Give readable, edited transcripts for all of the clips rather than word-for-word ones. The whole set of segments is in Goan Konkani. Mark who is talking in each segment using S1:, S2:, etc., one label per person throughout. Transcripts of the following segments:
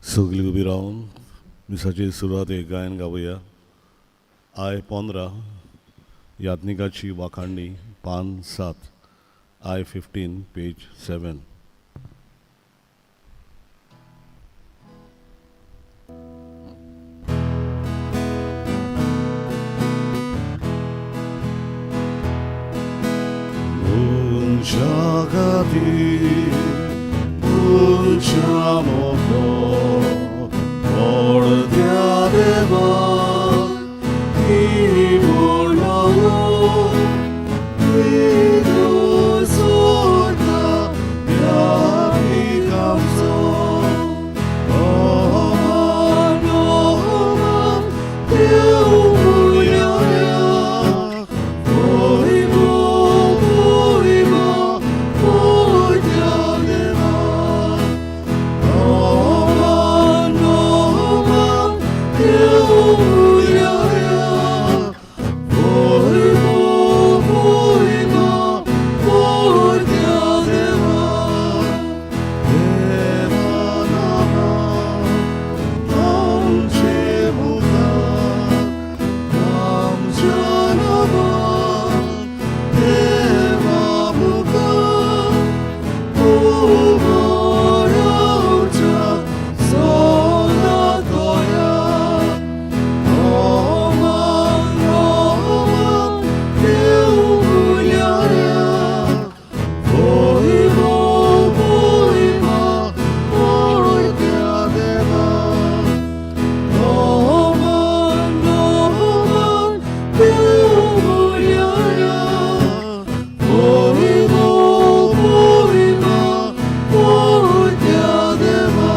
S1: सगळीं उबी रावन मिसाची सुरवात एक गायन गावया. I 15 याज्ञिकाची वाखाणणी पान 7, I 15 page 7. मनशा खातीर मनशा मोगो पडत्या देवाक म्हणलो सोडटा याज्ञिक आमचो अमान अमान देव म्हणया मोहिमा मोहिमा पडत्या देवाक अमान अमान देव म्हणया मोहिमा मोहिमा पडत्या देवाक देवा नामा आमचे मुखार आमच्या नांवान देवा मुखार उबारावच्या सोनातोया अमान अमान देव म्हणया मोहिमा मोहिमा पडत्या देवा अमान अमान देव म्हणया मोहिमा मोहिमा पडत्या देवा.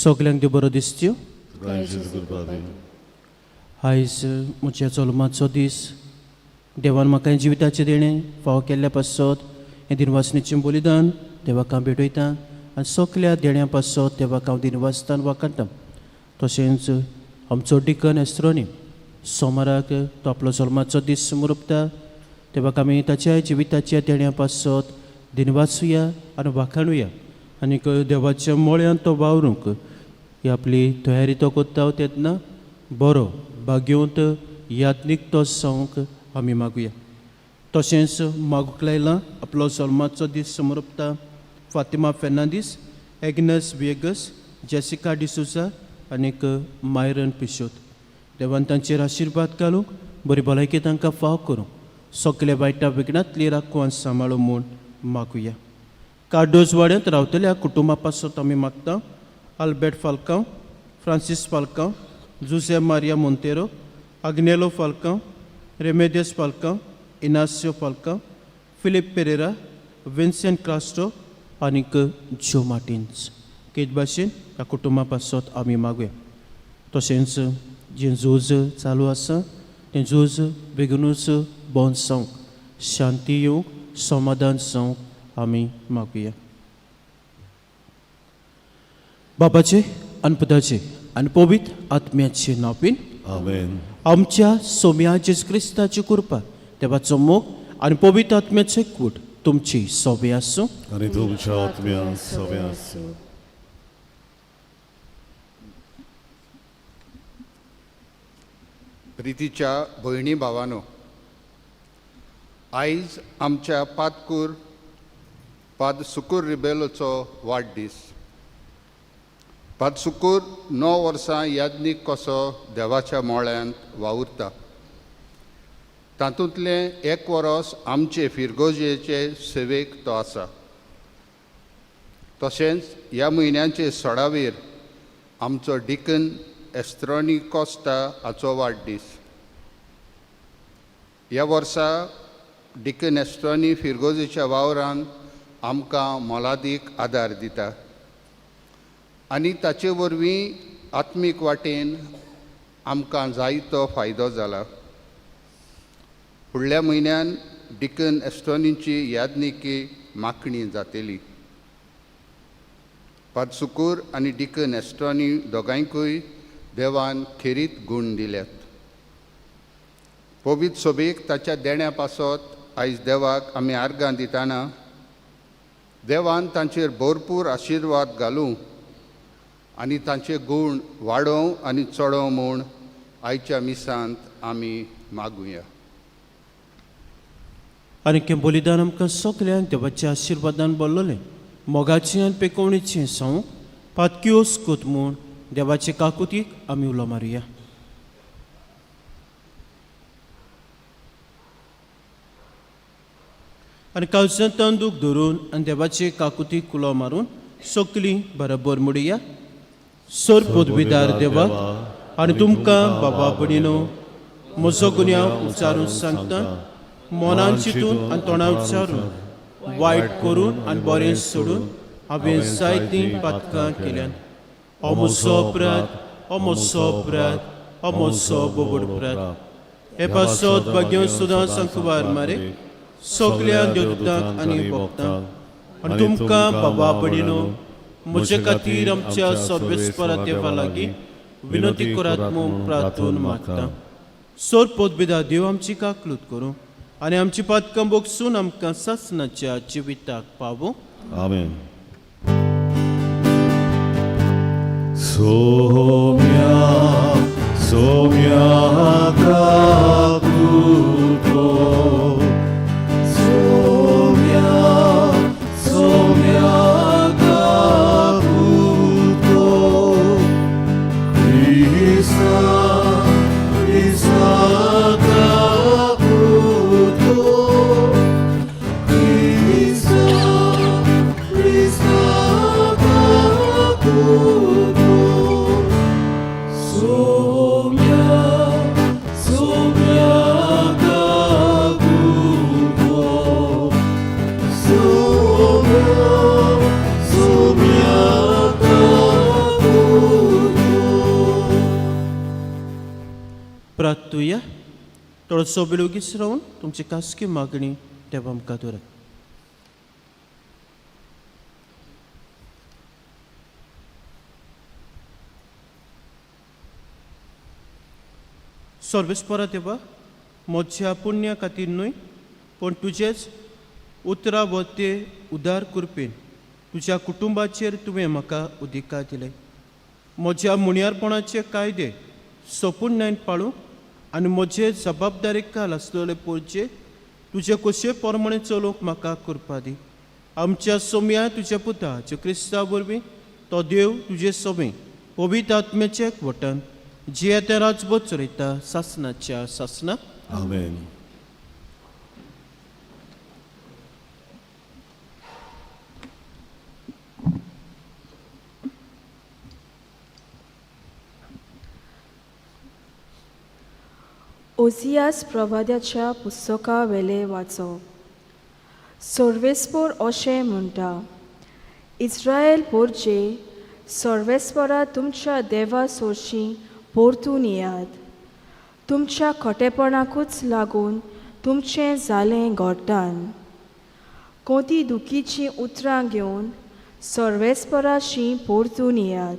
S2: सगल्यांक देव बरो दिसत्यो.
S1: कृपा दी.
S2: आयज म्हज्या जल्माचो दीस. देवान म्हाका जिविताचें देणें फावो केल्ल्या पासत हें दिनवासनेचें बलिदान देवाक हांव भेटयतां आनी सगल्या देण्या पासत देवाक हांव दिनवासतान वाखाणटा. तशेंच आमचो डिकन एस्त्रोनी सोमाराक तो आपलो जल्माचो दीस मुरपता. देवाक आमी ताच्या जिविताच्या देण्या पासत दिनवासुया आनी वाखाणुया आनीक देवाच्या मळ्यांत तो वावरूंक ही आपली तयारी तो करता तेन्ना बरो भाग्यवंत याज्ञीक तो जावंक आमी मागुया. तशेंच मागूंक लायलां आपलो जल्माचो दीस समर्पता फातिमा फेर्नांदीस, एग्नस विएगस, जेसिका डिसोजा आनीक मायरन पिशोत. देवान तांचेर आशिर्वाद घालूंक, बरी भलायकी तांकां फाव करूंक, सगल्या वायटा विघ्नांतली राखून सांबाळूं म्हूण मागुया. कार्डोज वाड्यांत रावतल्या कुटुंबा पासत आमी मागता Albert Falcao, Francis Falcao, Jose Maria Monteiro, Agnelo Falcao, Remedios Falcao, Inacio Falcao, Philip Pereira, Vincent Crasto आनीक ज्यो मार्टिन्स. केद भाशेन ह्या कुटुंबा पासत आमी मागुया. तशेंच जें झूज चालू आसा तें झूज बेगीनूच बंद जावंक, शांती येवंक, समाधान जावंक आमी मागुया. बाबाचे आनी पुताचे आनी पवित्र आत्म्याचे नांवान
S1: आमेन.
S2: आमच्या सोम्या जेजू क्रिस्ताची कृपा, देवाचो मोग आनी पवित्र आत्म्याचो कूट तुमची सोबे आसूं.
S1: आनी तुमच्या आत्म्या सोबे आसूं.
S3: प्रितीच्या भयणी भावानो, आयज आमच्या पादकूर पाद सुकूर रिबेलोचो वाडदीस. पाद सुकूर 9 वर्सां याज्ञीक कसो देवाच्या मोळ्यांत वावुरता. तातूंतलें एक वरस आमचे फिरगोजेचे सेवेक तो आसा. तशेंच ह्या म्हयन्याचे 16वेर आमचो डिकन एस्त्रोनी कोस्ता हाचो वाडदीस. ह्या वर्सा डिकन एस्ट्रोनी फिरगोजेच्या वावरान आमकां मोलादीक आदार दिता आनी ताचे वरवीं आत्मीक वाटेन आमकां जायतो फायदो जाला. फुडल्या म्हयन्यान डिकन एस्ट्रोनीची यादनिकी मागणी जातली. पादसुकूर आनी डिकन एस्ट्रोनी दोगांयकूय देवान खेरीत गूण दिल्यात. पवित्र सोबेक ताच्या देण्या पासत आयज देवाक आमी आर्गां दितना देवान तांचेर भरपूर आशिर्वाद घालूं आनी तांचे गूण वाडोवं आनी चडोवं म्हूण आयच्या मिसांत आमी मागुया.
S2: आनी हें बलिदान आमकां सगल्यांक देवाच्या आशिर्वादान भरलेलें मोगाचें आनी पेकोवणेचें सांवूंक पातक्योस कोत म्हूण देवाचे काकुतीक आमी उलो मारुया. आनी काळजांत दूख धरून आनी देवाचे काकुतीक उलो मारून सगलीं बरोबर म्हणुया. सर पदवीदार देवा आनी तुमकां बाबा भयणीनो म्हजो गुन्यांव उच्चारून सांगता, मनान चिंतून आनी तोंडा उच्चारून वायट करून आनी बरें सोडून हांवें जायतीं पातकां केल्यात. हो म्हजो अपराध, हो म्हजो अपराध, हो म्हजो बोबड अपराध. हे पासत भाग्य सुदां संकवार मारे सगल्या देवदूतांक आनी भक्तांक आनी तुमकां बाबा भयणीनो म्हजे खातीर आमच्या सर्वेस्परा देवा लागीं विनंती करात म्हूण प्रार्थून मागता. सोर पदवेदा देव आमची काकलूत करूं आनी आमची पातकां बोगसून आमकां सासणाच्या जिविताक पावूं.
S1: आमेन. सोम्या सोम्या काकुतो, सोम्या सोम्या काकुतो, क्रिस्ता क्रिस्ता काकुतो, क्रिस्ता क्रिस्ता काकुतो, सोम्या सोम्या काकुतो, सोम्या सोम्या काकुतो.
S2: प्रार्थुया. थोडोसो वेळ ओगीच रावन तुमची खासगी मागणी देवा आमकां दवरात. सर्वेस्परा देवा, म्हज्या पुण्या खातीर न्हय पूण तुजेच उतरां वते उदार कृपेन तुज्या कुटुंबाचेर तुवें म्हाका अधिकार दिले. म्हज्या मुणयारपणाचे कायदे सोपूर्णायन पाळूंक आनी म्हजे जबाबदारी काल आसलेले पोरचे तुजे कशे प्रमाणे चलोवंक म्हाका कृपा दी. आमच्या सोम्या तुज्या पुता जे क्रिस्ता वरवीं तो देव तुजे सोमे पवित्र आत्म्याचे वटन जियेते राजबोध चलयता सासणाच्या सासणाक.
S1: आमेन.
S4: ओझियास प्रवाद्याच्या पुस्तका वेले वाचप. सर्वेस्पोर अशें म्हणटा, इस्रायल पोरचे सर्वेस्परा तुमच्या देवा सोरशीं परतून येयात. तुमच्या खोटेपणाकूच लागून तुमचें जालें घोटान. कोती दुखीचीं उतरां घेवन सर्वेस्पराशी परतून येयात.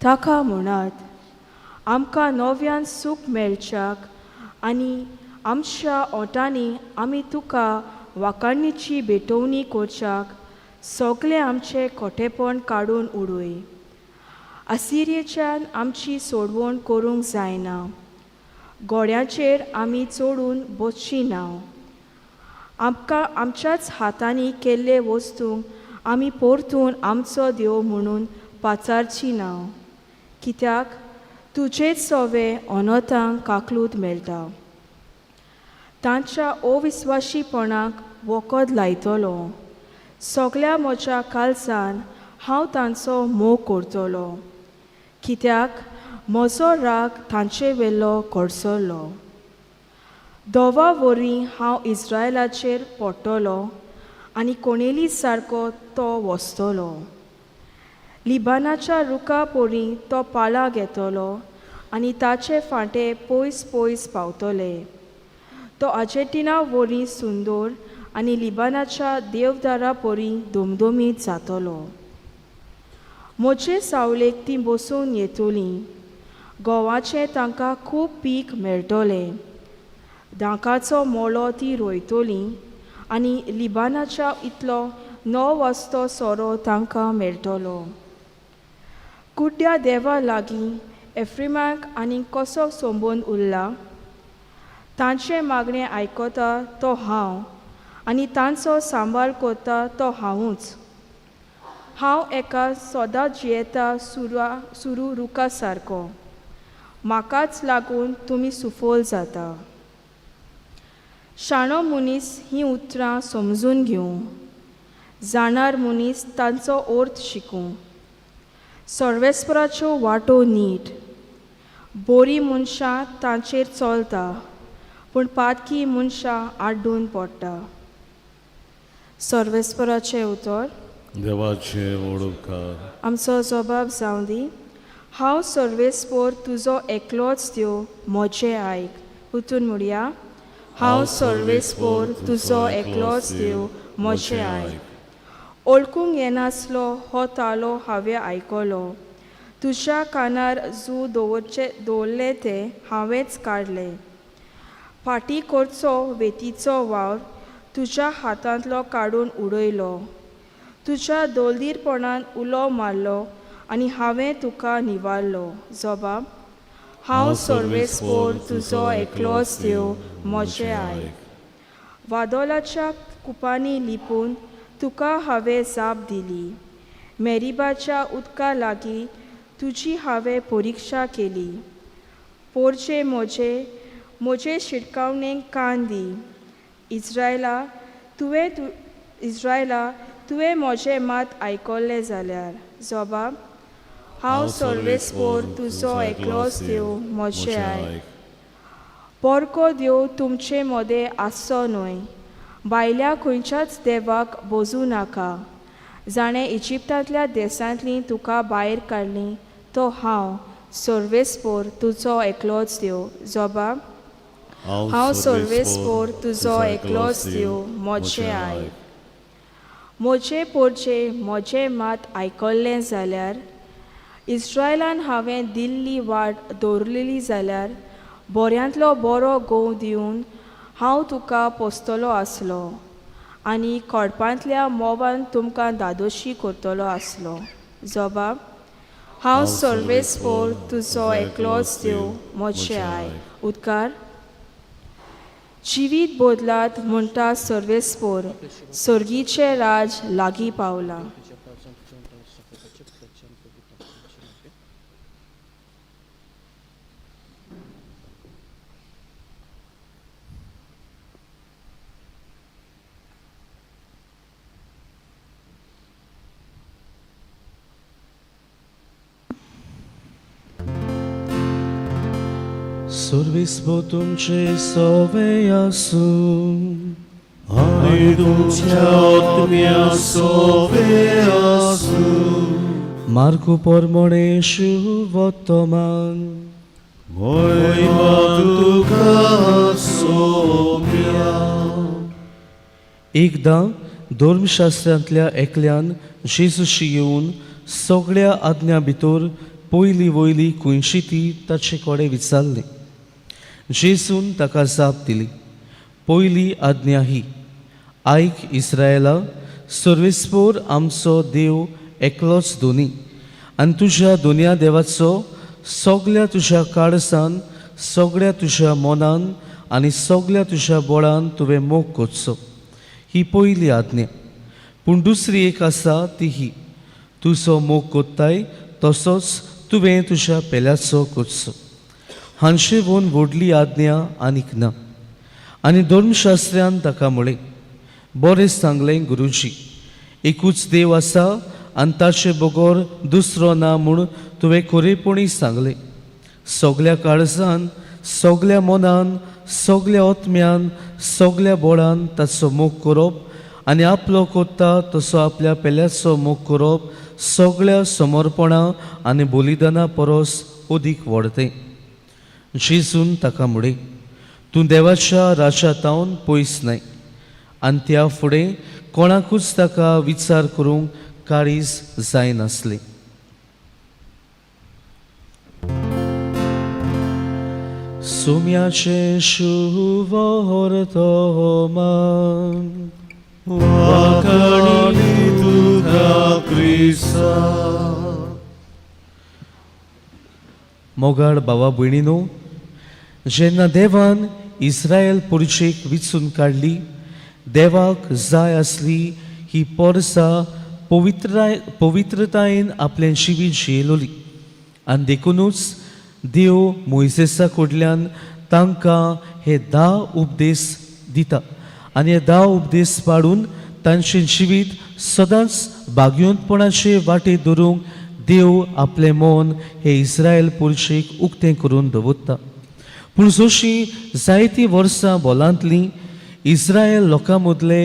S4: ताका म्हणात, आमकां नव्यान सूख मेळच्याक आनी आमच्या ओटांनी आमी तुका वाकाणीची भेटवणी करच्याक सगळें आमचें खोटेपण काडून उडय. आसिरेच्यान आमची सोडवण करूंक जायना, घोड्याचेर आमी चडून बसची ना. आमकां आमच्याच हातांनी केल्ले वस्तूंक आमी परतून आमचो देव म्हणून पाचारची ना, कित्याक तुजेच सोवे अनोतांक काकलूत मेळटा. तांच्या अविस्वाशीपणाक वखद लायतलो. सगल्या म्हज्या कालसान हांव तांचो मोग करतलो, कित्याक म्हजो राग तांचे वेलो कडसरलो. दोवा वरवीं हांव इस्रायलाचेर पडटलो आनी कोणेली सारको तो वसतलो. लिबानाच्या रुखा परी तो पाळां घेतलो आनी ताचे फांटे पयस पयस पावतले. तो आर्जेंटिना वरी सुंदर आनी लिबानाच्या देवदारा परी दुमदुमीत जातलो. म्हजे सावलेक तीं बसून येतलीं, गोवाचें तांकां खूब पीक मेळटलें. दांकाचो मोलो ती रोयतली आनी लिबानाच्या इतलो णव वाजतो सोरो तांकां मेळटलो. कुड्ड्या देवा लागीं एफ्रिमाक आनी कसो संबंद उरला? तांचें मागणें आयकता तो हांव आनी तांचो सांबाळ करता तो हांवूच. हांव एका सदां जियेता सुरा सुरू रुखा सारको, म्हाकाच लागून तुमी सुफल जाता. शाणो मनीस हीं उतरां समजून घेवं, जाणार मनीस तांचो अर्थ शिकूं. सर्वेस्पराच्यो वाटो नीट, बोरी मनशां तांचेर चलता, पूण पातकी मनशां आड्डून पडटा. सर्वेस्पराचें उतर.
S1: देवाचे वडूपकार.
S4: आमचो जबाब जावं दी. हांव सर्वेस्पोर तुजो एकलोच देव, म्हजें आयक. उतून म्हणया, हांव सर्वेस्पोर तुजो एकलोच देव, म्हजें आयक. वळखूंक येनासलो हो तालो हांवें आयकलो, तुज्या कानार जू दवरचे दवरलें तें हांवेंच काडलें. फाटीं करचो वेतीचो वावर तुज्या हातांतलो काडून उडयलो, तुज्या दलदीरपणान उलो मारलो आनी हांवें तुका निवारलो. जबाब, हांव सर्वेस्पोर तुजो एकलोच देव, म्हजें आयक. वादोलाच्या कुपांनी लिपून तुका हांवें जाप दिली, मेरिबाच्या उदका लागीं तुजी हांवें परिक्षा केली. पोरचे म्हजे म्हजे शिटकावणेक कान दी. इज्रायला तुवें तूं इज्रायला तुवें म्हजें मात आयकल्लें जाल्यार. जबाब, हांव सर्वेस्पोर तुजो एकलोच देव, म्हजें आयक. पोरको देव तुमचे मदें आसचो न्हय, भायल्या खंयच्याच देवाक बोजूं नाका. जाणें इजिप्तांतल्या देशांतली तुका भायर काडली तो हांव सर्वेस्पोर तुजो एकलोच देव. जबाब, हांव सर्वेस्पोर तुजो एकलोच देव, म्हजें आयक. म्हजे पोरचे म्हजें मात आयकल्लें जाल्यार, इस्रायलान हांवें दिल्ली वाट दवरलेली जाल्यार, बऱ्यांतलो बरो गोंव दिवन हांव तुका पोसतलो आसलो आनी कोडपांतल्या मोवान तुमकां दादोशी करतलो आसलो. जबाब, हांव सर्वेस्पोर तुजो एकलोच देव, म्हजें आयक. उदकार जिवीत बदलात म्हणटा सर्वेस्पोर, सर्गीचें राज लागीं पावलां.
S5: सर्वेस्पोर तुमचे सोवे आसूं
S1: आनी तुमच्या आत्म्या सोवे आसूं.
S5: मार्कू परमणे शुवर्तमान.
S1: महिमा तुका सोम्या.
S5: एकदां धर्मशास्त्रांतल्या एकल्यान जेजूशी येवन सगळ्या आज्ञा भितर पयली वयली खंयची ती ताचे कडेन विचारली. जेजून ताका जाप दिली, पयली आज्ञा ही, आयक इस्रायला, सर्वेस्पोर आमचो देव एकलोच दोनी, आनी तुज्या दोनया देवाचो सगल्या तुज्या काळसान, सगळ्या तुज्या मनान आनी सगल्या तुज्या बळान तुवें मोग करचो. ही पयली आज्ञा. पूण दुसरी एक आसा ती ही, तुजो मोग कोत्ताय तसोच तुवें तुज्या पेल्याचो करचो. हांचे वोन व्हडली आज्ञा आनीक ना. आनी धर्मशास्त्र्यान ताका म्हळें, बरें सांगलें गुरुजी, एकूच देव आसा आनी ताचे बगर दुसरो ना म्हूण तुवें खरेपणी सांगलें. सगल्या काळजान, सगल्या मनान, सगल्या आत्म्यान, सगल्या बळान ताचो मोग करप आनी आपलो कोत्ता तसो आपल्या पेल्याचो मोग करप सगळ्या समर्पणा आनी बलिदाना परस अदीक व्हडतें. जेजून ताका म्हळें, तूं देवाच्या राजा तावन पयस न्हय. आनी त्या फुडें कोणाकूच ताका विचार करूंक काळीज जायनासलें. सुम्याचें शुवर्तमान.
S1: वाखाणी तुका क्रिस्ता.
S5: मोगाळ भावा भयणीनो, जेन्ना देवान इस्रायल पुरशेक विचून काडली, देवाक जाय आसली ही पोरसा पवित्रतायेन आपलें जिवीत जियेलोली आनी देखुनूच देव मोयजेसा कडल्यान तांकां हे 10 उपदेश दिता आनी हे 10 उपदेश पाडून तांचें जिवीत सदांच भाग्यवंतपणाचे वाटे धरूंक देव आपलें मन हे इस्रायल पुरशेक उक्तें करून दवरता. पूण जशीं जायतीं वर्सां बोलांतलीं इस्रायल लोकां मदले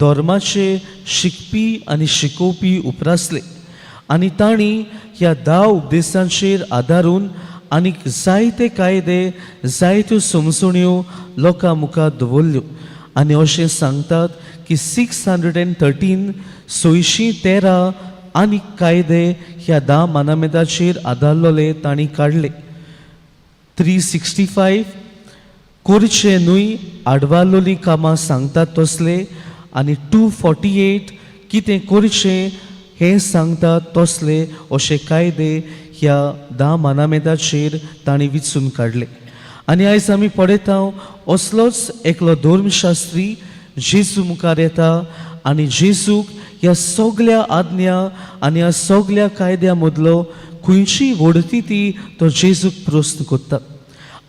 S5: धर्माचे शिकपी आनी शिकोवपी उपरासले आनी तांणी ह्या 10 उपदेशांचेर आदारून आनीक जायते कायदे, जायत्यो समजण्यो लोकां मुखार दवरल्यो आनी अशें सांगतात की 613 613 आनीक कायदे ह्या 10 मानामेदाचेर आदारलेले तांणी काडले. 365 करचे न्हय आडवालोली कामां सांगतात तसले आनी 248 कितें करचें हें सांगतात तसले अशे कायदे ह्या 10 मानामेदाचेर तांणी विचून काडले. आनी आयज आमी पळयता असलोच एकलो धर्मशास्त्री जेजू मुखार येता आनी जेजूक ह्या सगल्या आज्ञा आनी ह्या सगल्या कायद्या मदलो खंयची वडती ती तो जेजूक प्रस्न करता.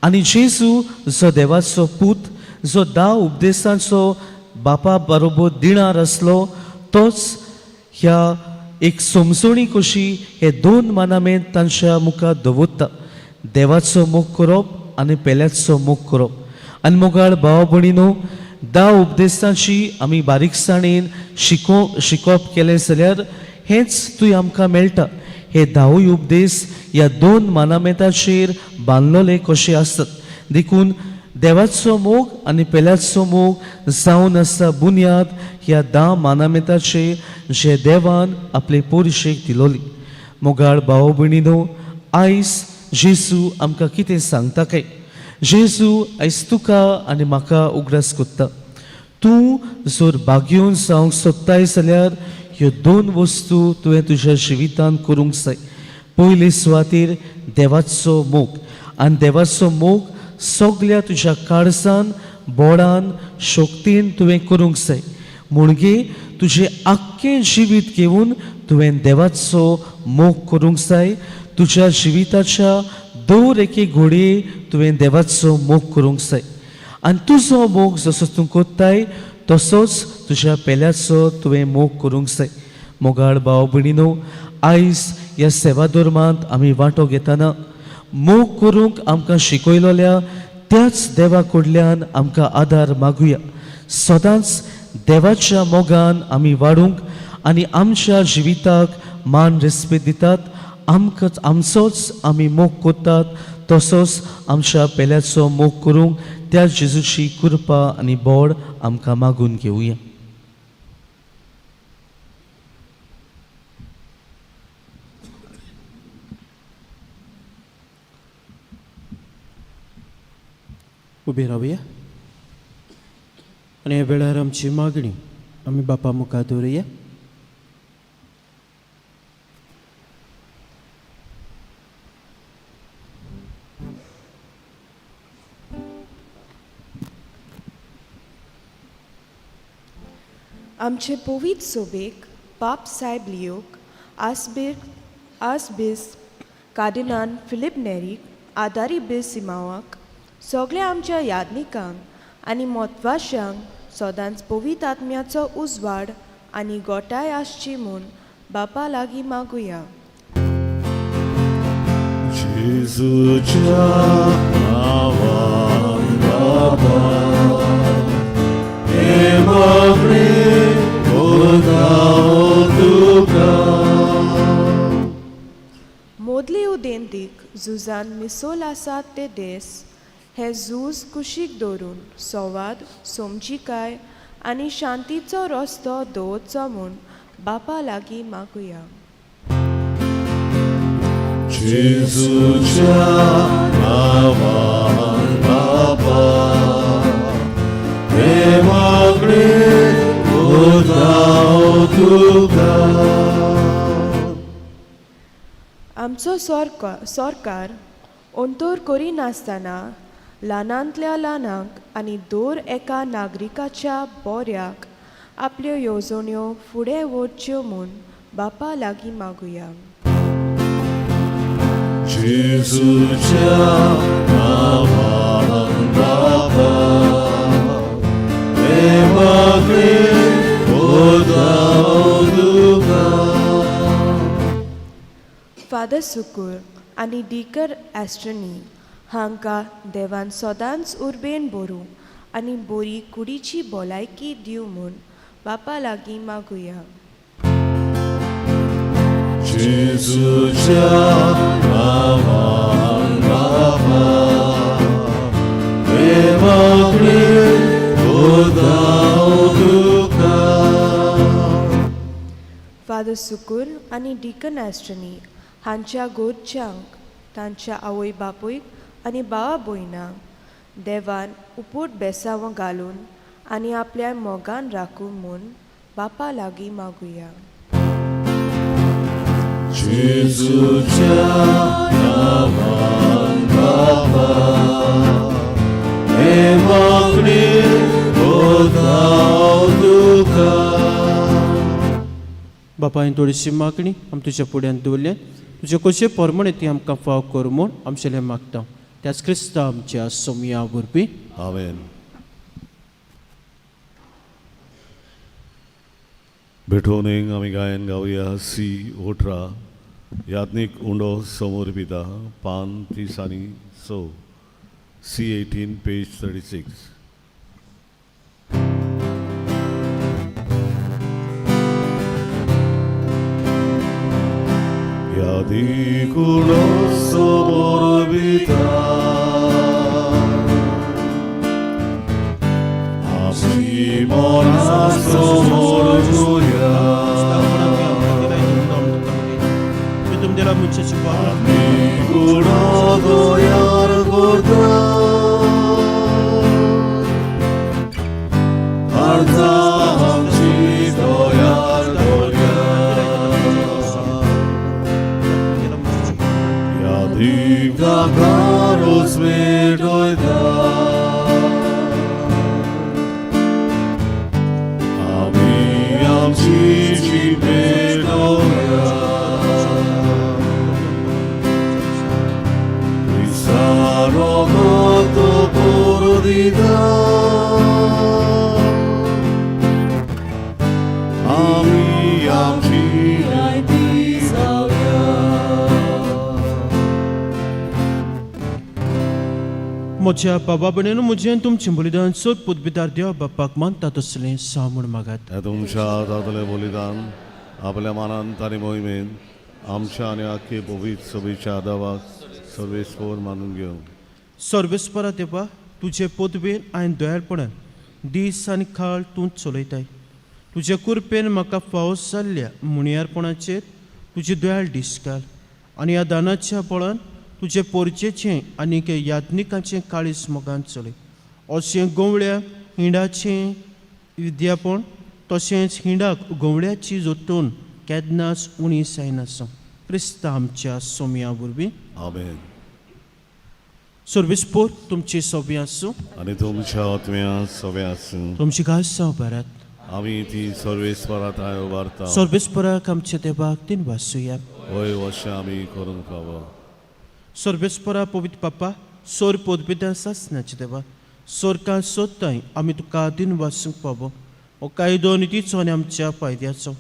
S5: आनी जेजू जो देवाचो पूत, जो 10 उपदेशांचो बापा बरोबर दिणार आसलो, तोच ह्या एक समजणी कशी हे 2 मानामेद तांच्या मुखार दवरता, देवाचो मोग करप आनी पेल्याचो मोग करप. आनी मोगाळ भाव भयणीनो, 10 उपदेशांची आमी बारीकसाणेन शिकोवप केलें जाल्यार हेंच तूं आमकां मेळटा. हे 10 उपदेश ह्या 2 मानामेताचेर बांदलोले कशे आसतात. देखून देवाचो मोग आनी पेल्याचो मोग जावन आसा बुन्याद ह्या 10 मानामेताचे जे देवान आपले पोरशेक दिलोली. मोगाळ भाव भयणीनो, आयज जेजू आमकां कितें सांगता काय? जेजू आयज तुका आनी म्हाका उगडास कोत्ता, तूं जर भाग्योवन जावंक सोदताय जाल्यार ह्यो 2 वस्तू तुवें तुज्या जिवितांत करूंक जाय. पयले सुवातेर देवाचो मोग, आनी देवाचो मोग सगल्या तुज्या काळजान, बोडान, शक्तीन तुवें करूंक जाय. म्हणगे तुजें आख्खें जिवीत घेवन तुवें देवाचो मोग करूंक जाय. तुज्या जिविताच्या दर एके घडये तुवें देवाचो मोग करूंक जाय. आनी तुजो मोग जसो तूं कोत्ताय तसोच तुज्या पेल्याचो तुवें मोग करूंक जाय. मोगाळ भाव भयणीनो, आयज ह्या सेवा धर्मांत आमी वांटो घेतना मोग करूंक आमकां शिकयलोल्या त्याच देवा कडल्यान आमकां आदार मागुया. सदांच देवाच्या मोगान आमी वाडूंक आनी आमच्या जिविताक मान रेस्पेद दितात, आमकां आमचोच आमी मोग करतात तसोच आमच्या पेल्याचो मोग करूंक त्या जेजूची कृपा आनी बोड आमकां मागून घेवया.
S2: उबी रावया आनी ह्या वेळार आमची मागणी आमी बापा मुखार दवरुया.
S6: आमचे पवित्र सोबेक पाप सायब लियोक आसबीस कार्दिनाल फिलीप नेरीक आदारी बीस सिमांवाक सगल्या आमच्या यादनिकांक आनी म्हत्वाशांक सदांच पवित्र आत्म्याचो उजवाड आनी गोठाय आसची म्हूण बापा लागीं मागुया.
S1: जेजूच्या नांवान बाबा हे मागणें करता तुका.
S6: मोदली उदेंतीक झुजान मिसोल आसात ते देस हे झूज कुशीक दवरून संवाद, समजिकाय आनी शांतीचो रस्तो दवरचो म्हूण बापा लागीं मागुया.
S1: जेजूच्या नांवान तुका.
S6: आमचो सरकार अंतर करिनासतना ल्हानांतल्या ल्हानांक आनी दर एका नागरिकाच्या बोऱ्याक आपल्यो येवजण्यो फुडें व्हरच्यो म्हूण बापा लागीं मागुया.
S1: जेजूच्या नांवान बापा, हे मागणें वरतांव तुका.
S6: फादर सुकूर आनी डीकर एस्ट्रनी हांकां देवान सदांच उर्बेन भरूं आनी बरी कुडीची भलायकी दिवं म्हूण बापा लागीं मागुया.
S1: जेजूच्या नांवान बापा, हे मागणें वरतांव तुका.
S6: फादर सुकूर आनी डिकन एस्ट्रनी हांच्या गोरच्यांक, तांच्या आवय बापूयक आनी भावा भयणांक देवान उपोट बेसांव घालून आनी आपल्या मोगान राखूं म्हूण बापा लागीं मागुया.
S1: जेजूच्या नांवान बापा, हे मागणें वरतांव तुका.
S2: बापायन थोडीशी मागणी आमी तुज्या फुड्यान दवरल्या, तुजे कशे परमणे ती आमकां फाव कर म्हूण आमचेलें मागता, त्याच क्रिस्ता आमच्या सोमया वरवीं.
S1: आमेन. भेटवणेक आमी गायन गावया सी 18, याज्ञीक उंडो समोर पिता, पान 36, सी 18, पेज 36. यादीक उंडो समोर पिता, आमची मना समोर जुया. गुणो दयार करता, अर्था आमची दयार दर्या. यादीक दाकारोच मेटयता, आमी आमची जीण पेटोवया. क्रिस्ता रगत पुरो दिता, आमी आमची रायती जावया.
S2: म्हज्या बाबा भयणीनो, म्हजें तुमचें बलिदान सोद पुतबिदार देव बापाक मानता तसलें सा म्हूण मागात.
S1: हें तुमच्या हातांतलें बलिदान आपल्या मानान आनी मोहिमेन आमच्या आनी आख्खे पवित्र सभेच्या आदावाक सर्वेस्पोर मानून घेवं.
S2: सर्वेस्परा देवा, तुजे पदवेन आनी दयाळपणान दीस आनी काळ तूं चलयताय. तुजे कृपेन म्हाका फावो जाल्ल्या मुणयारपणाचेर तुजी दयाळ दीस घाल आनी ह्या दानाच्या बळान तुजे पोरचेचें आनीक याज्ञिकाचें काळीज मोगान चलय. अशें गवळ्या हिंडाचें विद्यापण तशेंच हिंडाक गवळ्याची जोतून केन्नाच उणी जायनासो, क्रिस्ता आमच्या सोमया वरवीं.
S1: आमेन.
S2: सर्वेस्पोर तुमची सोबी आसूं.
S1: आनी तुमच्या आत्म्या सगळें आसूं.
S2: तुमची गाज जावं
S1: आमी ती सर्वेस्परा थांय उबारता.
S2: सर्वेस्पराक आमच्या देवाक तीन वासुया.
S1: वय, अशें आमी करूंक फावो.
S2: सर्वेस्परा पवित्र पापा, सोर पदविदां सासनाचे देवा, सोरकां सोदताय आमी तुका दिन वासूंक पावो. हो कायदो नितीचो आनी आमच्या फायद्याचो.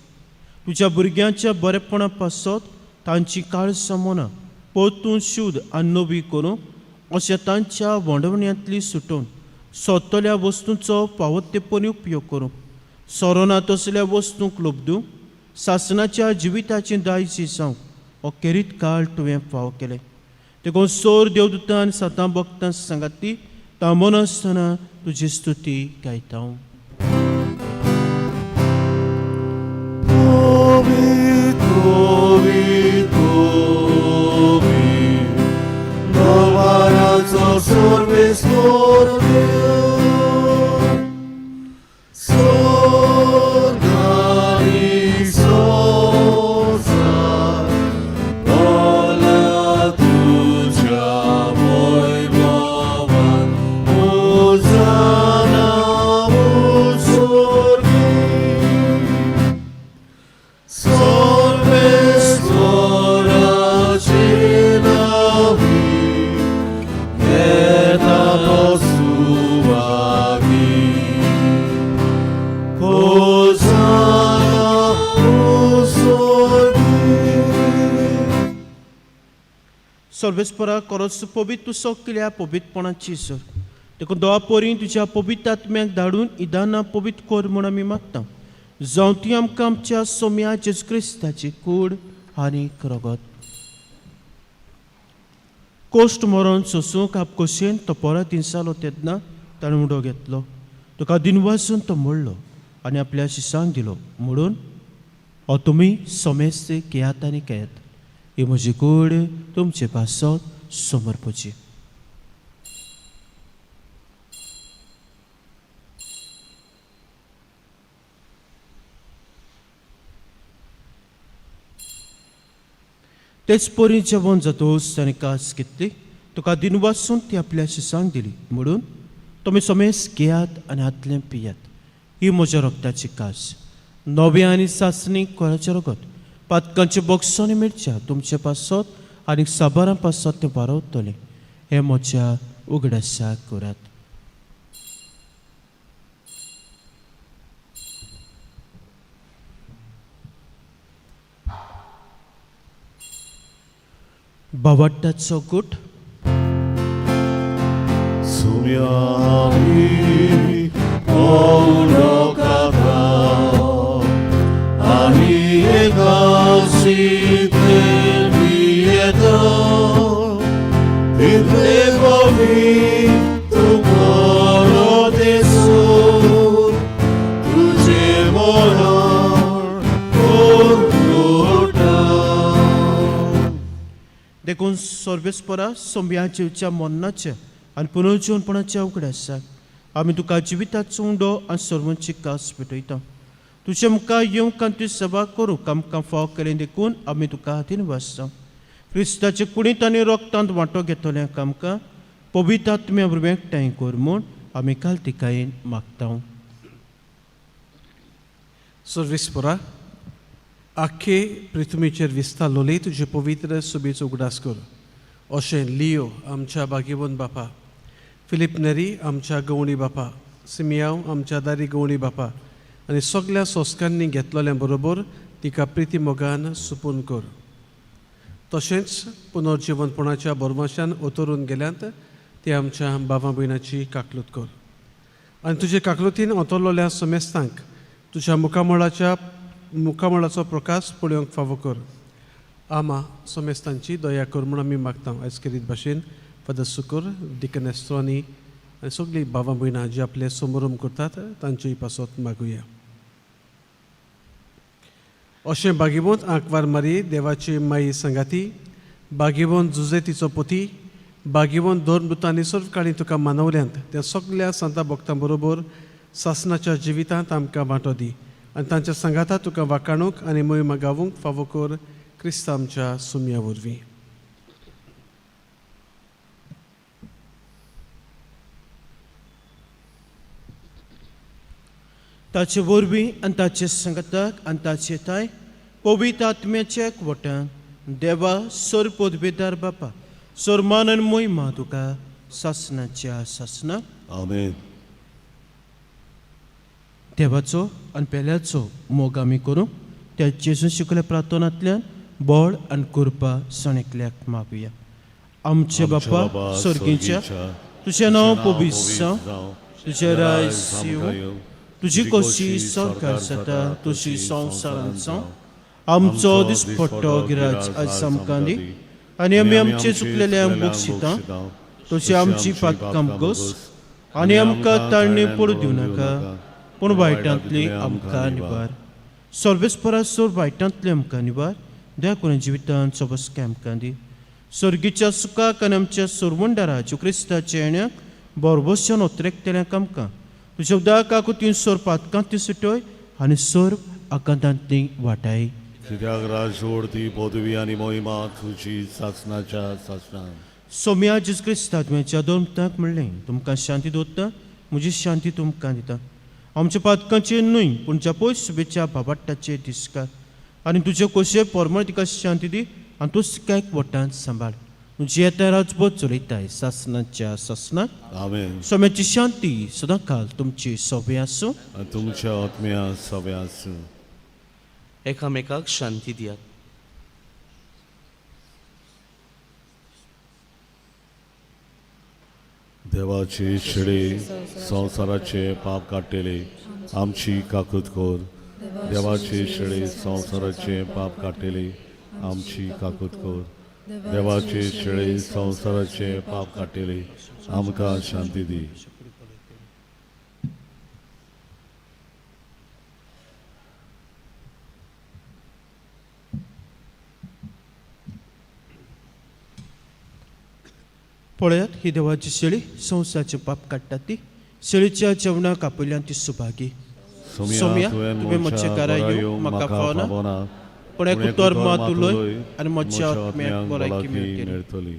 S2: तुज्या भुरग्यांच्या बरेपणा पासत तांची काळसां मनां परतून शुद्ध आनी नवी करूं, अशें तांच्या वंडवण्यांतली सुटोवन सोदतल्या वस्तूंचो फावो ते परी उपयोग करूं, सोरोना तसल्या वस्तूंक लोबदूं, सासनाच्या जिविताची दायजी जावं हो खेरीत काळ तुवें फावो केलें. देखून सोर देवदूतान सतां भक्तां सांगाती थांबनासतना तुजी स्तुती गायता.
S1: पवित्र, पवित्र, दरबाराचो सर्वेस्पर देव, स्वर्ग आनी
S2: सर्वेस्परा खरोच पवित्र तूं सगल्या पवित्रपणाची सर देखून दोवा परी तुज्या पवित्र आत्म्याक धाडून इदाना पवित्र कर म्हूण आमी मागता जावं ती आमकां आमच्या सोम्या जेजू क्रिस्ताची कूड आनी रगत. कोश्ट मरोन सोसूंक आपकोशेन तो परत दिनसालो तेन्ना ताणें उडो घेतलो तुका दिनवासून तो मोडलो आनी आपल्या शिसांक दिलो म्हणून हो तुमी समेस्त घेयात आनी खेयात ही म्हजी कूड तुमचे पासत समर्पची. तेच परी जेवण जातोस ताणें कास घेतली तुका दिनवासून ती आपल्या शिसांक दिली म्हणून तुमी समेस घेयात आनी हातलें पियात ही म्हज्या रक्ताची कास नव्या आनी सासणी कोराचें रगत पातकांचे बॉक्सांनी मिरच्या तुमचे पासत आनी साबारां पासत तें वारवतलें हें म्हज्या उगडासाक करात. बावट्टाचो गुट.
S1: सुम्यामी उडो खाता आनी एका सितले पियेता तितले पवित्र तूं देसून तुझे मरण कोरकुटा.
S2: देखून सर्वेस्परा सोंब्या जिवच्या मरणाच्या आनी पुनर्जीवनपणाच्या उगडासाक आमी तुका जिविताचो उंडो आनी सर्वांची कास पेटयता. तुजे मुखार येवंक आनी तुजी सभा करूंक आमकां फाव केलें देखून आमी तुका हातीन वाचता. क्रिस्ताचे कुडींत आनी रोगतांत वांटो घेतल्यांक आमकां पवित्र आत्म्या वरवीं एकठांय कर म्हूण आमी कालतिकायेन मागता.
S7: सर्वेस्परा आख्खे पृथ्वीचेर विस्तारलोली तुजे पवित्र सुबेचो उगडास कर अशें लियो आमच्या बागेवन बापा, फिलीप नेरी आमच्या गवणी बापा, सिमियांव आमच्या दारी गवणी बापा आनी सगल्या संस्कारांनी घेतलेल्या बरोबर तिका प्रिती मोगान सुपून कर. तशेंच पुनर्जिवनपणाच्या बोरमाशान ओतरून गेल्यांत ते आमच्या बाबा भयणाची काकलूत कर आनी तुजे काकलुतीन ओतरलोल्या समेस्तांक तुज्या मुखामळाचो प्रकाश पळोवंक फावो कर. आमा समेस्तांची दया कर म्हूण आमी मागता. आयज केरीत भाशेन फादर सुकूर डिकन एस्ट्रोनी आनी सगळीं बाबा भयणां जी आपले समोरम करतात तांचेय पासत मागुया. अशें बागेवंत आंकवार मारी देवाची माई सांगाती, बागेवंत जुजेतीचो पोती, बागेवंत दोन मृतांनी सर्व काळी तुका मानवल्यांत त्या सगल्या सांता भक्तां बरोबर सासनाच्या जिवितांत आमकां वांटो दी आनी तांच्या सांगाता तुका वाकाणूक आनी मोहिमा गावूंक फावो कर क्रिस्तांव आमच्या सुमया वरवीं.
S2: ताचे वरवीं आनी ताचे संगताक आनी ताचे ताय पवित्र आत्म्याच्या एकवटान देवा सर पदवेदार बापा सरमान आनी मोहिमा तुका सासनाच्या सासनाक.
S1: आमेन.
S2: देवाचो आनी पेल्याचो मोग आमी करूंक त्या जेजून शिकयल्या प्रार्थनांतल्यान बळ आनी कृपा सणेकल्याक मागुया. आमचे बापा सर्गीच्या तुजें नांव पवित्र जावं, तुजें राज येवं, तुजी कशी सरकार जाता तशी संवसारांत जावं. आमचो दिसपट्टो गिराज आज आमकां दी आनी आमी आमचे चुकलेल्यांक बक्षिता तशी आमची पातकां गोस आनी आमकां ताळणी पडूं दिवं नाका पूण वायटांतली आमकां निवार. सर्वेस्परा सोर वायटांतली आमकां निवार दया करून जिवितांत सोबसकाय आमकां दी. सर्गीच्या सुखाक आनी आमच्या सोरवंडारा ज्यो क्रिस्ताच्या येण्याक बोरबोसान ओतरेकतल्यांक आमकां तुज्या उदक आकुतीन सोर पातकांतली सुटय आनी सोर आकांतांतली वाटाय.
S1: कित्याक राजवड ती पदवी आनी मोहिमा तुजी सासनाच्या सासनाक.
S2: सोम्या जेजू क्रिस्ता तुवें दोन म्हणलें तुमकां शांती दवरता म्हजी शांती तुमकां दिता. आमच्या पातकांचेर न्हय पूण ज्या पयस शुभेच्छा बाबाट्टाचेर दिसकार आनी तुजे कोशे परमळ तिका शांती दी आनी तूं तिका एकवटान सांबाळ. तुजी येता राजबोध चलयताय सासनाच्या सासनाक.
S1: आमेन.
S2: सोम्याची शांती सदांकाल तुमची सोबे आसूं
S1: आनी तुमच्या आत्म्या सगळ्या आसूं.
S5: एकामेकाक शांती दियात.
S1: देवाची शेळी संवसाराचे पाप काडटेली आमची काकूत कर. देवाची शेळी संवसाराचे पाप काडटेली आमची काकूत कर. देवाची शेळी संवसाराचे पाप काडटेली आमकां शांती दी.
S2: पळयात ही देवाची शेळी संवसाराचें पाप काडटा ती शेळीच्या जेवणाक आपयल्यान ती सुभागी.
S1: सोमया, तुवें म्हज्या घरा येवंक म्हाका फावना,
S2: पूण एक उतर मात उलय आनी म्हज्या आत्म्याक भलायकी मेळटली.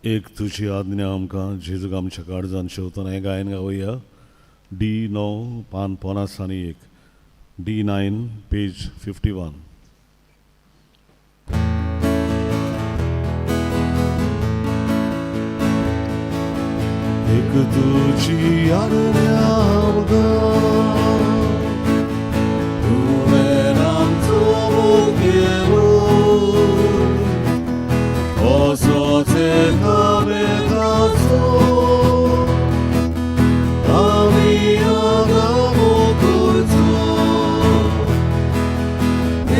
S1: एक तुजी आज्ञा आमकां जेजूक आमच्या काळजान शेवतना हें गायन गावया. डी 9 पान 51, D9 page 51. एक तुजी आज्ञा आमकां तुवें आमचो मुखेलो असोच एकामेकाचो आमी आदामो करचो.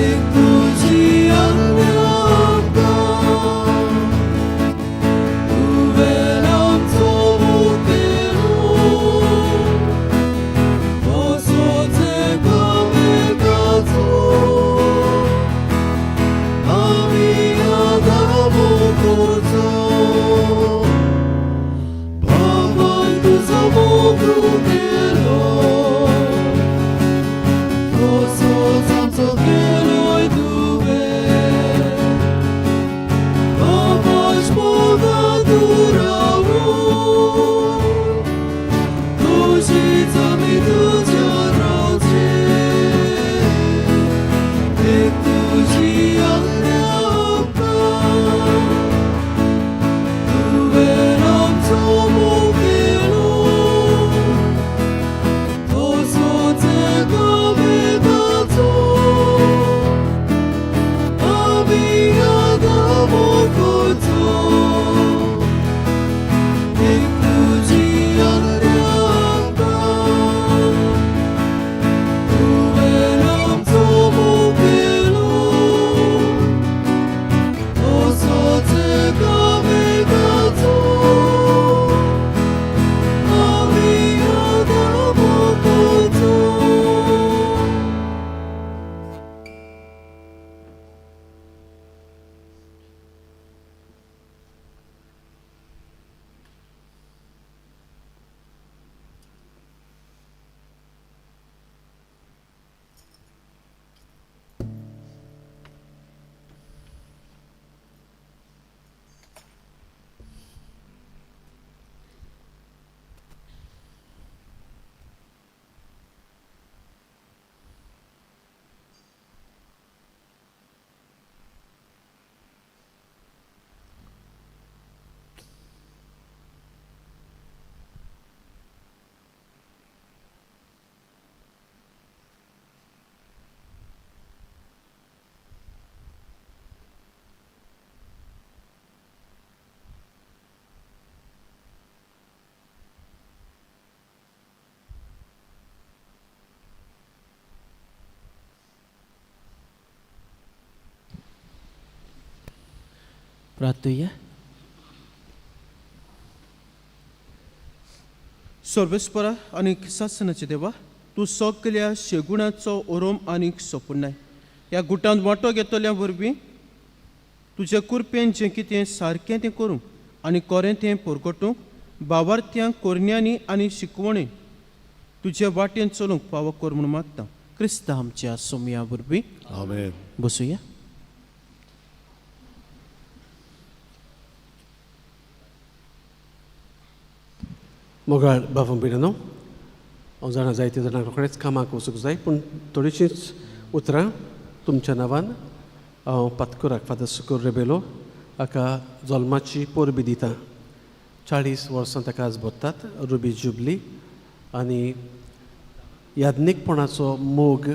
S1: एक तुजी आज्ञा आमकां तुवें आमचो मुखेलो असोच एकामेकाचो आमी आदामो करचो. बाबाय तुजो मोग केलो तसोच आमचो केलोय तुवें. बाबाय मोगांत रावून तुजीच आमी तुज्या रावचें. एक तुजी आज्ञा आमकां तुवें आमचो मुखेलो तसोच एकामेकाचो आमी आदामो करचो. एक तुजी आज्ञा आमकां तुवें आमचो मुखेलो तसोच एकामेकाचो आमी आदामो करचो.
S2: प्रार्थुया. सर्वेस्परा आनी सासनाचे देवा, तूं सगल्या शेगुणाचो ओरोम आनी सोपुनाय ह्या गुटांत वांटो घेतल्या वरवीं तुजे कुरपेन जें कितें सारकें तें करूंक आनी कोरें तें परगटूंक बावार्थ्यांक कोरण्यांनी आनी शिकवणी तुजे वाटेन चलूंक फावो कर म्हूण मागता. क्रिस्ता आमच्या सोमया वरवीं.
S1: आमेन.
S2: बसुया.
S7: मोगाळ बाबा भयणांनो, हांव जाणा जायते जाणांक रोखडेंच कामाक वचूंक जाय, पूण थोडीशींच उतरां तुमच्या नांवान हांव पातकुराक फादर सुकूर रेबेलो हाका जल्माची परबी दिता. 40 वर्सां ताका आज भरतात, रुबी जुबली, आनी याज्ञीकपणाचो मोग,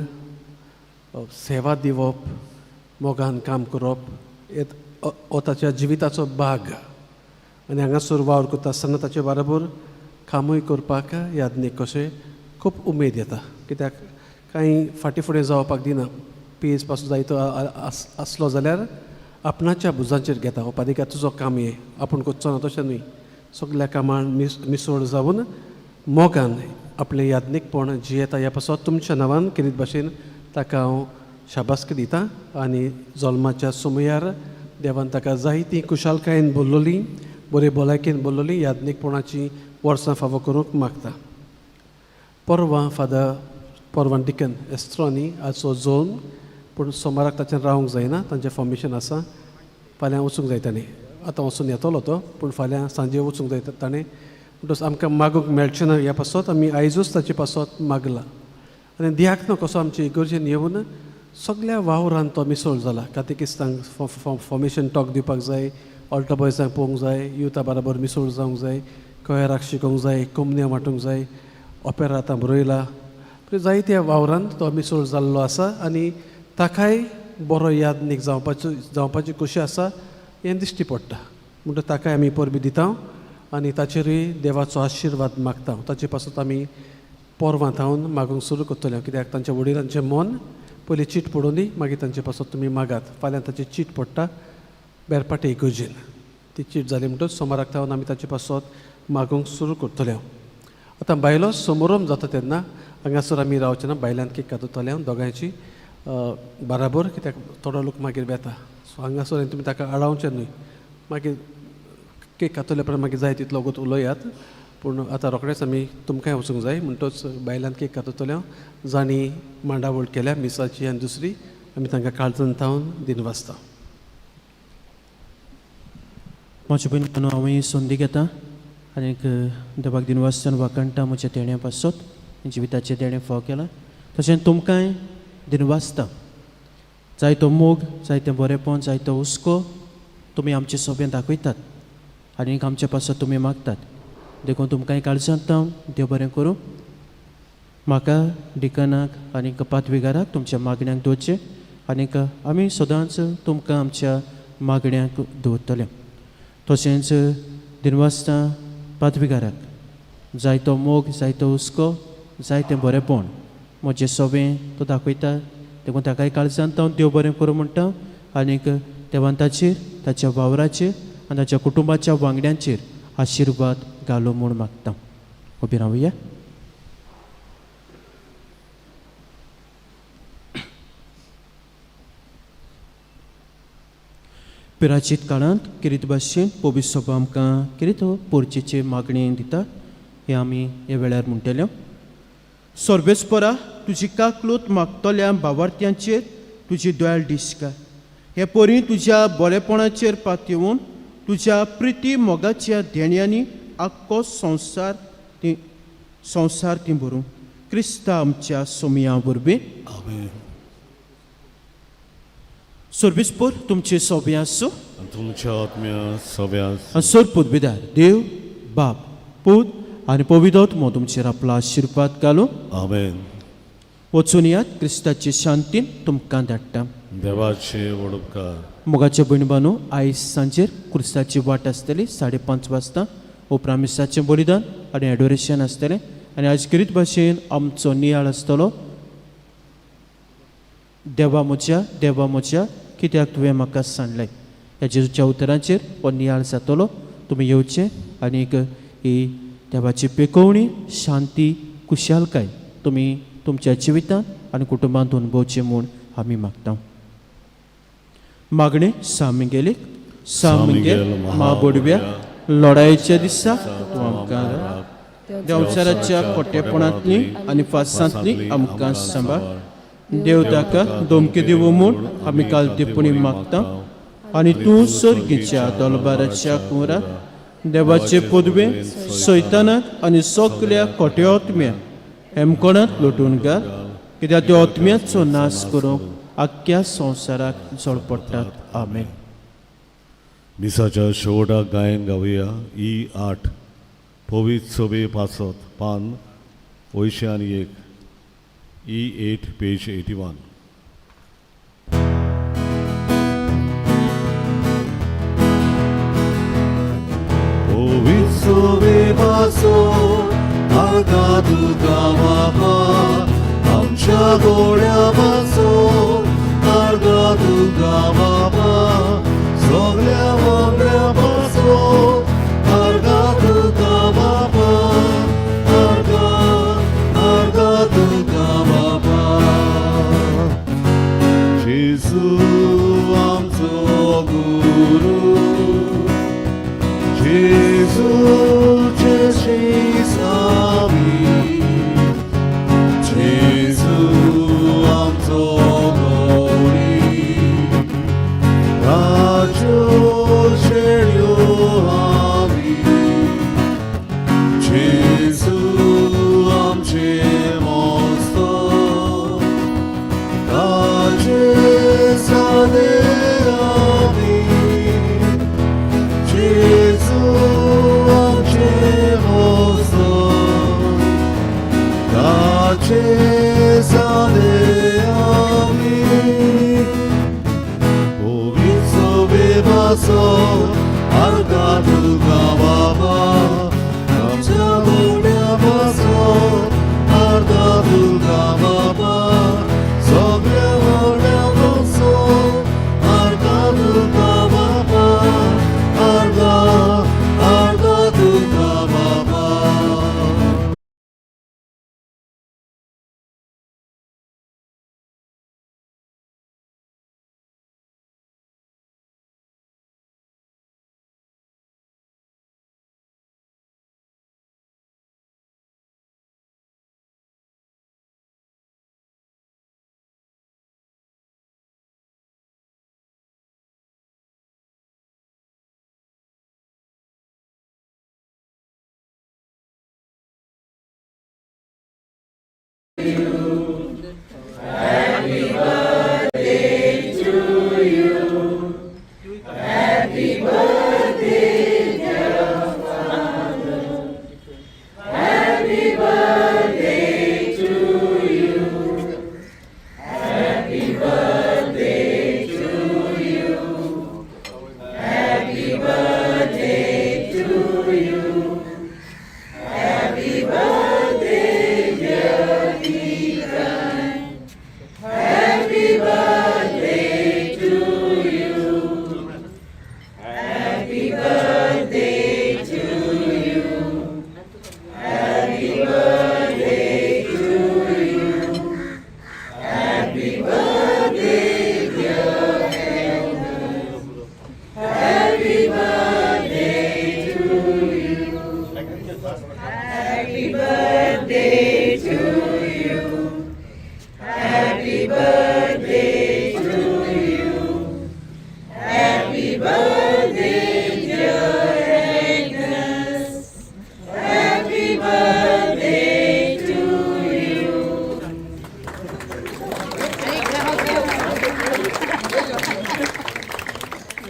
S7: सेवा दिवप, मोगान काम करप हो ताच्या जिविताचो भाग. आनी हांगासर वावर करता आसतना ताचे बराबर कामूय करपाक याज्ञीक कशें खूब उमेद येता, कित्याक कांय फाटीं फुडें जावपाक दिना. पेज पासून जायतो आसलो जाल्यार आपणाच्या भुजांचेर घेता, हो पादिका तुजो काम हें, आपूण करचो ना तशें न्हय, सगल्या कामान मिसळ जावन मोगान आपलें याज्ञीकपण जियेता. ह्या पासत तुमच्या नांवान किरीत भाशेन ताका हांव शाबासकी दिता. आनी जल्माच्या समयार देवान ताका जायती खुशालकायेन बोल्लोली, बरे भलायकेन बोल्लोली, याज्ञीकपणाची वर्सां फावो करूंक मागता. परवां फादर परवां डिकन एस्ट्रॉनी हाचो जोन, पूण सोमाराक ताचें रावंक जायना, तांचें फॉर्मेशन आसा, फाल्यां वचूंक जाय ताणें. आतां वचून येतलो तो, पूण फाल्यां सांजे वचूंक जाय ताणें. म्हणटच आमकां मागूंक मेळचें ना ह्या पासत आमी आयजूच ताचे पासत मागला. आनी दियाक कसो आमचे इगर्जेन येवन सगल्या वावरान तो मिसळ जाला. कातिकिस्तांक फॉर्मेशन टॉक दिवपाक जाय, ऑल्टो बॉयजांक पळोवंक जाय, युथा बराबर मिसळ जावंक जाय, कयराक शिकोवंक जाय, कोमन्या वांटूंक जाय, ऑपेरा आतां बरयला, जायत्या वावरान तो मिसळ जाल्लो आसा. आनी ताकाय बरो याज्ञीक जावपाची खोशी आसा हें दिश्टी पडटा. म्हणटच ताकाय आमी परबी दिता आनी ताचेरूय देवाचो आशिर्वाद मागता. ताचे पासत आमी पोरवां थावन मागूंक सुरू करतले, कित्याक तांच्या वडिलांचें मन पयलीं चीट पडूं दी, मागीर तांचे पासत तुमी मागात. फाल्यां ताची चीट पडटा बेरपाटे इगर्जेन, ती चीट जाली म्हणटच सोमाराक थावन आमी ताचे पासत मागूंक सुरू करतले. आतां बायलो समोरम जाता तेन्ना हांगासर आमी रावचे ना, बायलांत केक काततले दोगांयची बराबर, कित्याक थोडो लोक मागीर वेता. सो हांगासर तुमी ताका आडावचें न्हय, मागीर केक कातले उपरांत मागीर जाय तितलो वगत उलयात, पूण आतां रोखडेंच आमी तुमकांय वचूंक जाय. म्हणटच बायलांत केक काततले जांणी मांडावळ केल्या मिसाची आनी दुसरी, आमी तांकां काळजान थावन दिनवासता.
S2: म्हज्या भयण हांवूय संदी घेता आनीक देवाक दिनवासतान वाखाणटा म्हज्या देण्या पासत, जिविताचें देणें फाव केलां. तशें तुमकांय दिनवासता, जायतो मोग, जायतें बरेंपण, जायतो हुस्को तुमी आमचे सोबें दाखयतात आनीक आमचे पासत तुमी मागतात. देखून तुमकांय काळजांत हांव देव बरें करूं. म्हाका डिकनाक आनीक पादविगाराक तुमच्या मागण्यांक दवरचें आनीक आमी सदांच तुमकां आमच्या मागण्यांक दवरतले. तशेंच दिनवासता पादविगाराक, जायतो मोग, जायतो हुस्को, जायतें बरेंपण म्हजें सोबें तो दाखयता, देखून ताकाय काळजांत हांव देव बरें करूं म्हणटा. आनीक देवान ताचेर, ताच्या वावराचेर आनी ताच्या कुटुंबाच्या वांगड्यांचेर आशिर्वाद घालो म्हूण मागता. उबी रावया. पिराचीत काळांत किरीत भाशेन पोबी सभा आमकां किरीत पोरचेचे मागणी दिता, हें आमी ह्या वेळार म्हणटले. सर्वेस्परा, तुजी काकलूत मागतल्या भावार्थ्यांचेर तुजी दोयाळ दिसका, हे परी तुज्या बरेपणाचेर पातयेवन तुज्या प्रिती मोगाच्या देण्यांनी आख्खो संवसार ती संवसार ती भरूं. क्रिस्ता आमच्या सोमया वरवीं.
S1: आमेन.
S2: सर्वेस्पर तुमचे सोबे आसूं
S1: तुमच्या आत्म्या सोब्या.
S2: आनी सोरपूत विदार देव बाप पूत आनी पवित्र तुमचेर आपलो आशिर्वाद घालूं.
S1: आमेन.
S2: वचून यात, क्रिस्ताचे शांतीन तुमकां धाडटा.
S1: देवाचे व्हड उपकार.
S2: मोगाचे भयण बानू, आयज सांजेर क्रिस्ताची वाट आसतली 5:30 वाजता. उपरांत मिसाचें बलिदान आनी एडोरेशन आसतलें. आनी आयज किरीत भाशेन आमचो नियाळ आसतलो, देवा म्हज्या, देवा म्हज्या, कित्याक तुवें म्हाका सांडलें. ह्या जेजूच्या उतरांचेर हो नियाळ जातलो. तुमी येवचें आनीक ही देवाची पेकोवणी, शांती, खुशालकाय तुमी तुमच्या जिवितांत आनी कुटुंबांत अनुभवचें म्हूण आमी मागता. मागणें सामिगेलीक. सामिगेल म्हाबोडव्या, लढायेच्या दिसा तूं आमकां देंवचाराच्या खोटेपणांतली आनी फासांतली आमकां सांबाळ. देव ताका धमकी दिवं म्हूण आमी काल टिप्पणी मागता. आनी तूं सर्गीच्या दलबाराच्या कुंवराक देवाचे पदवे सैतानाक आनी सगल्या खोट्या आत्म्याक हेमकोणांत लोटून घाल, कित्याक त्यो आत्म्याचो नाश करूंक आख्ख्या संवसाराक झळपडटात. आमेन.
S1: मिसाच्या शेवटाक गायन गावया ई 8 पवित्र सोबे पासत पान 81 ई 8 पेज 81. पवित्र सोबे पासत आर्गां तुका बापा, आमच्या गोड्या पासत आर्गां तुका बापा, सगल्या वांगड्या पासत आर्गां तुका बापा, आर्गां आर्गां तुका बापा. जेजू आमचो गुरू, जेजूचे शीस आमी, जेजू आमचो गौरी, राजो शेळ्यो आमी, जेजू आमचे मोस्तो, ताजे सादे आमी, जेजू आमचे मोस्तो, ताजे सादे आमी. पवित्र सोबे पासत आर्गां तुका बाबा, आमच्या गोड्या पासत आर्गां तुका बाबा, सगल्या वांगड्या पासत आर्गां तुका बाबा, आर्गां आर्गां तुका बाबा.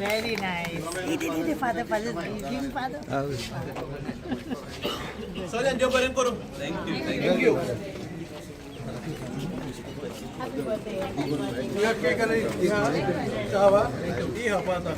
S8: Very nice. Father, father, give father.
S2: सगळ्यांनी देव बरें करूं. Thank you.
S8: Happy birthday. Happy birthday.
S2: Cake हांगासर.